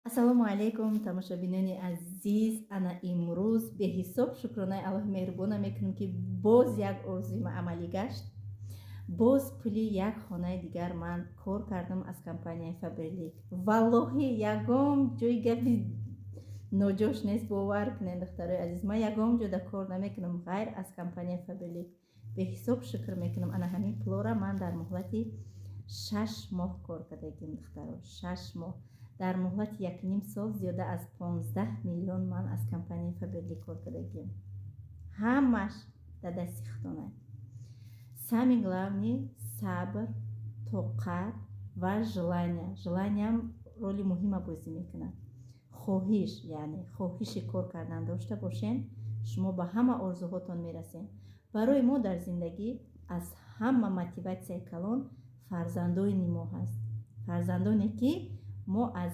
Ассалому алайкум, тамошобинони азиз. Ана имрӯз беҳисоб шукронаи Аллоҳи меҳрубона мекунем, ки боз як орзуи ма амалӣ гашт. Боз пули як хонаи дигар ман кор кардам аз компанияи Фаберлик. Валлоҳи, ягон ҷои гапи ноҷош нест, бовар кунед, духтарои азиз, ман ягон ҷода кор намекунам, ғайр аз компанияи Фаберлик. Беҳисоб шукр мекунам. Ана ҳамин пулора ман дар муҳлати 6 моҳ кор кардагим, духтаро, 6 моҳ. Дар муҳлати якним сол зиёда аз 15 миллион ман аз компанияи Фаберлик кор кардагим. Ҳамаш дар дасти худона. Самый главный сабр, тоқат ва желание. Желание ам роли муҳима бозӣ мекунад. Хоҳиш, яъне хоҳиши кор кардан дошта бошен, шумо ба ҳама орзуҳотон мерасед. Барои мо дар зиндагӣ аз ҳама мотиватсияи калон фарзандони мо ҳаст, фарзандоне, ки мо аз